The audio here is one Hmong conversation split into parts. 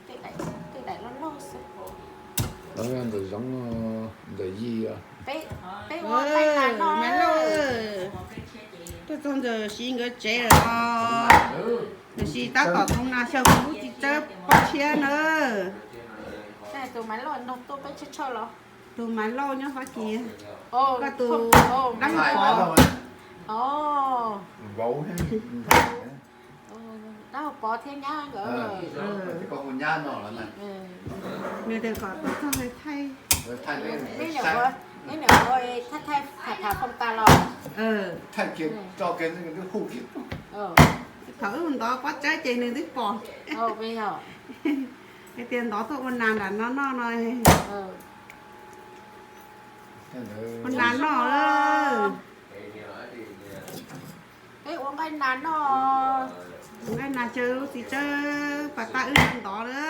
Tej daim loj loj xwb. Ntxawm Zoov, Ntxawm Yis. Peb ua Maiv Lauj, tuaj txog Ntxawm Siv nkawd tsev lawm os. Ntxawm Siv tab tom txhoov nas xyaw kuv lub txiv tsawb pob tshiab na. Tus Maiv Lauj no tuaj peb tshawj tshawj los? Tus Maiv Lauj nyob Fab Kis, koj tus dab laug Pov. Dab laug Pov thiab nyab nkawd. Nws tias kom tuaj txog thaij, thaij, thaij tham tham foom tas los. Thaum wb mus ntov pob tsawb ces nws twb pom. Hais tias ntov tuaj ua nas nram no noj no. Ua nas noj. Peb ua nqaij nas noj. Ua nqaij nas xyaw lub txiv tsawb pas tag wb ntov na.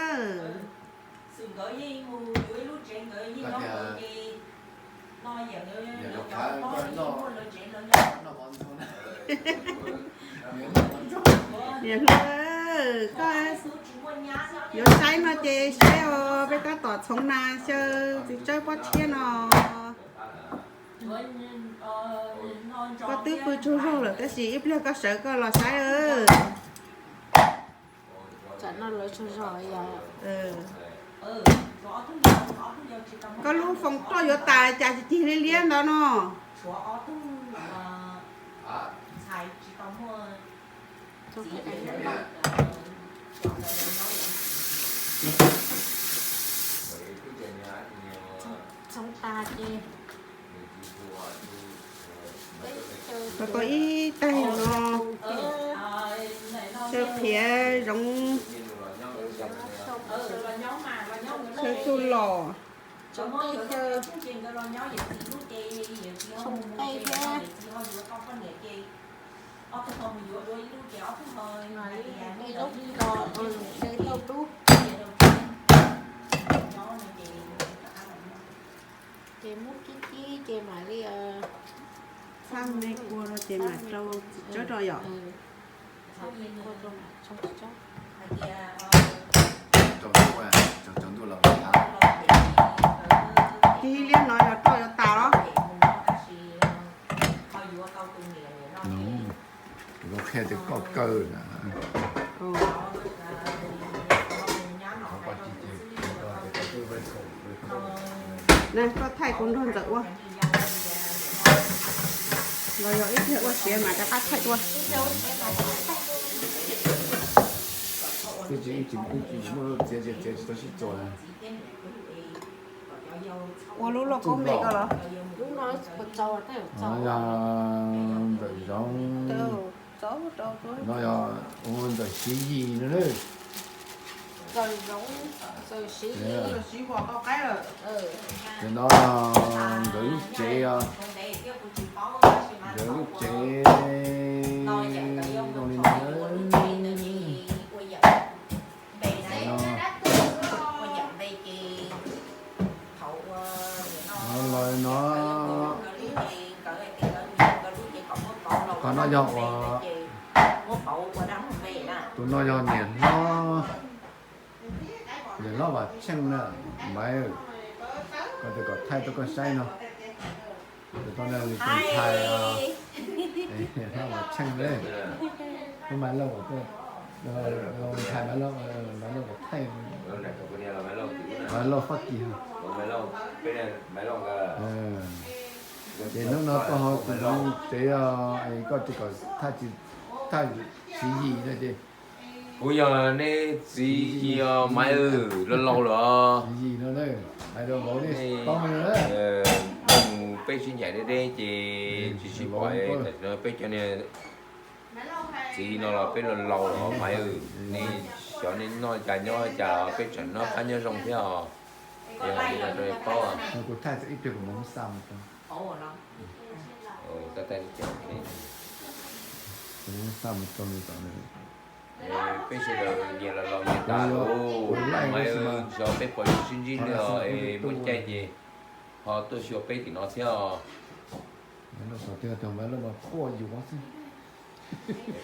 Niam hluas, koj yuav saib no ces saib os, peb tab tom txhoov nas xyaw txiv tsawb pob tshiab no. Koj twb pw tsaug zog lawm tab sis ib pliag koj sawv koj los saib. Koj lub foos roj yuav tas cas tsis cig liab liab ntawd no. Txhoov tas ces, tau ib taig no, xyaw qhiav zoov, xyaw txuj lom, xyaw qe thiab. Mam li mus de zaub tsis los, de tau dub. Ces muab kib kib ces mam li txhaj me kua rau ces mam rau txiv tsawb rau yom. Tig liab no yog roj yuav tas los. Kuv qhia tias koj kaw na. Koj thaij kuv nrog Ntxawm ua los yog ib pliag ua siav mas rov qab thaij dua. Twb tsis, ib tsis muaj txiav txiav tsis tau sib txuas na. Ua lub lauj kaub npe koj los? Lub no puas txaus, tej zaum txaus. Ntxawm Zoov. Txaus rau no yog ua Ntxawm Siv Yis no na. Ntxawm Zoov, Ntxawm Siv Yis. Ces no nkawd lub tsev os, nkawd lub tsev zoo li no. Los no, qhov no yog ua, tus no yog niam hlob, niam hlob Vam Tsheej na. Maiv, koj tias kom thaij rau koj saib no. Tus no yog tus ntxhais, niam hlob Vam Tsheej ne. Maiv Lauj, ntxhais Maiv Lauj, Maiv Lauj kom thaij, Maiv Lauj Fab Kis. Ces hnub no koj ho kuv tsev, koj tsis kom thaij, thaij Siv Yis no ces. Kuv yog nej txiv Yis, Maiv Lauj laus lawm os. Yis no, hais rau vauv nej paub no. Mus peb sib ncaim deb deb ces tsis sib pom, tam sim no peb cov niag txiv no los peb laus laus lawm os Maiv, nej xyov nej noj cas nyob cas los peb tseem noj qab nyob zoo thiab os. Es hais li no rau nej paub. Kuv thaij txog ib pliag kuv mam xa mus rau. Xa mus rau nws tom. Peb sawv daws nyias los laus nyias tas lawm, Maiv, xyov peb puas yuav sib ntsib li os, es muaj caij ces ho tuaj xyuas peb tim no thiab os.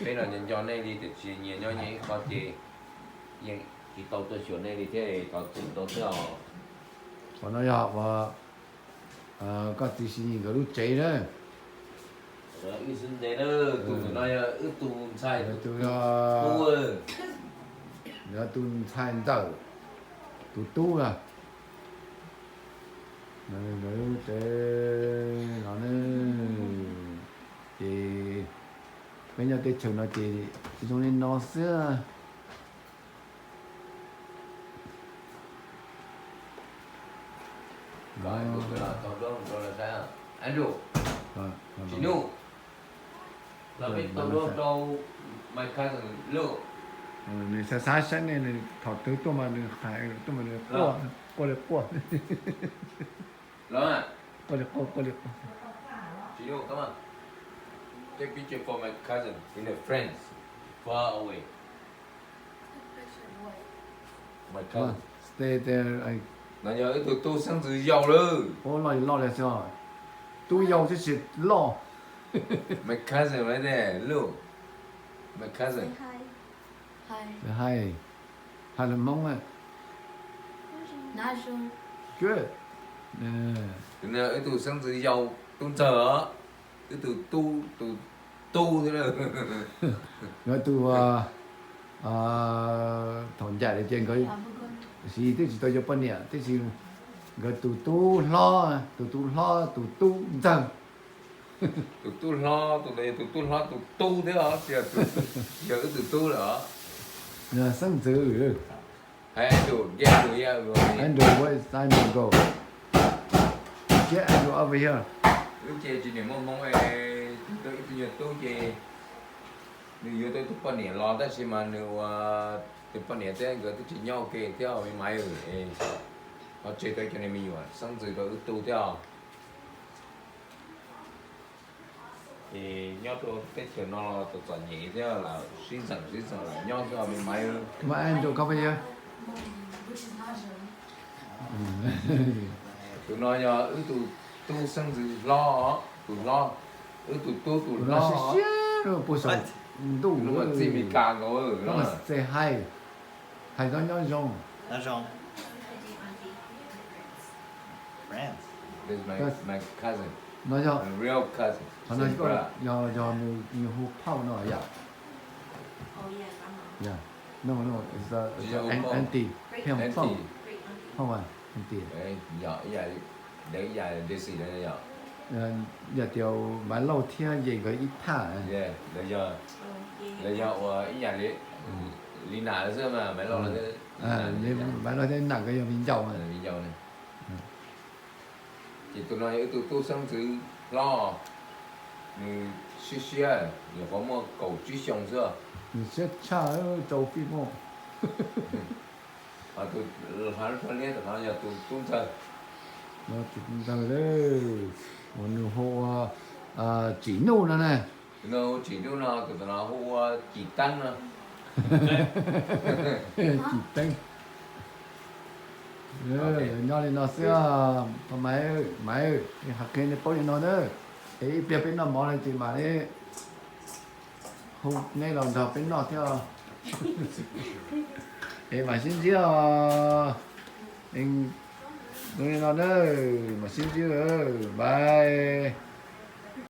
Peb los nco nco nej li tiam sis nyias nyob nyias ib qho ces yeej Tsis tau tuaj xyuas nej li thiab, thov txim ntau xwb os. Qhov no yog uas koj txiv Siv Yis nkawd lub tsev na. Wb xwb ntse na, tus ntawm no yog wb tus ntxhais, tus yog tus ntxhais ntxawm, tus tub na. Nkawd lub tsev no na. Ces peb nyob teb chaws no ces zoo li no xwb. Andrew, Tsim Nuj, los peb tau duab rau my cousin Luj. Nws xav xav saib nej, nws thaum twg tuaj mas nws hais tuaj mas nws quaj, quaj li quaj. Los, quaj li quaj, quaj li quaj. Tsim Nuj, come on. Take picture for my cousin in the France, far away. My cousin. Stay there. No yog wb tus tub xeeb ntxwv yau lawm. Ua loj loj li xwb. Tub yau tib si loj. My cousin right there, look. My cousin. Say hi. Hais lus Hmoob. Good. Tus no wb tus xeeb ntxwv yau, tub ntxawg os. Wb tus tub, tus tub thiab. Nkawd tus, thaum ncaim lawm ces nkawd, Siv Yis twb tsis tau yuav poj niam tib si, nkawd tus tub hlob, tus tub hlob tus tub ntxawg. Tus tub hlob, tus ntawd yog tus tub hlob tus tub thiab os, tsis yog wb tus tub lawm os. Xeeb ntxwv. Hey, Andrew, get Andrew here, bro. Andrew, where is Andrew go? Get Andrew over here. Wb ces tsis niam muaj hmoo es, ib tug nyuag tub ces nws yuav tau tus poj niam los tab sis mas nws ua tus poj niam thiab nkawd twb tsis nyob ua ke thiab os me maiv. Ho tseg tau cov niag me nyuam xeeb ntxwv rau wb tu thiab os. Ces nyob rau teb chaws no los txom txom nyem thiab, lam sib ntxeem sib ntxeem lam nyob xwb os me maiv. Come on, Andrew, come over here. Tus no yog wb tus tub xeeb ntxwv hlob, tus hlob, wb tus tub tus hlob. Siab siab puag saum ntuj, txij Meskas nkaus. Say hi. Hais txog nyob zoo. Nyob zoo. Friends. This is my, my cousin. No yog, my real cousin. Qhov no sister, yog, yog nws, nws hu phauj no yom. Yeah. No, no, it's a, it's a auntie. Auntie. Phauj, auntie. Yog ib yam, lawv ib yam Daisy no yom. Yog tias Maiv Lauj thiab Yes nkawd ib thaj. Lawv yog ua ib yam li, li nas xwb mas Maiv Lauj, Maiv Lauj thiab nas nkawd yog viv ncaus. Viv ncaus. Ces tus no yog wb tus tub xeeb ntxwv hlob, nws siab siab, nyuam qhuav muaj kaum tsib xyoo xwb. Nws siab tshaj rau fij muaj. Tus hnav lub tsho liab tom no yog tus tub ntxawg. Tus ntxawg, uas nws hu ua Tsim Nuj no ne. Tus no hu Tsim Nuj no, tus tom no hu ua Cim Teeb no. Cim Teeb. Nyob li no xwb, Maiv, Maiv, hais qhia nej paub li no na. Es ib pliag peb noj mov no ces mam li hu neb los nrog peb noj thiab. Es mam sib ntsib os. Zoo li no na, mam sib ntsib, bye.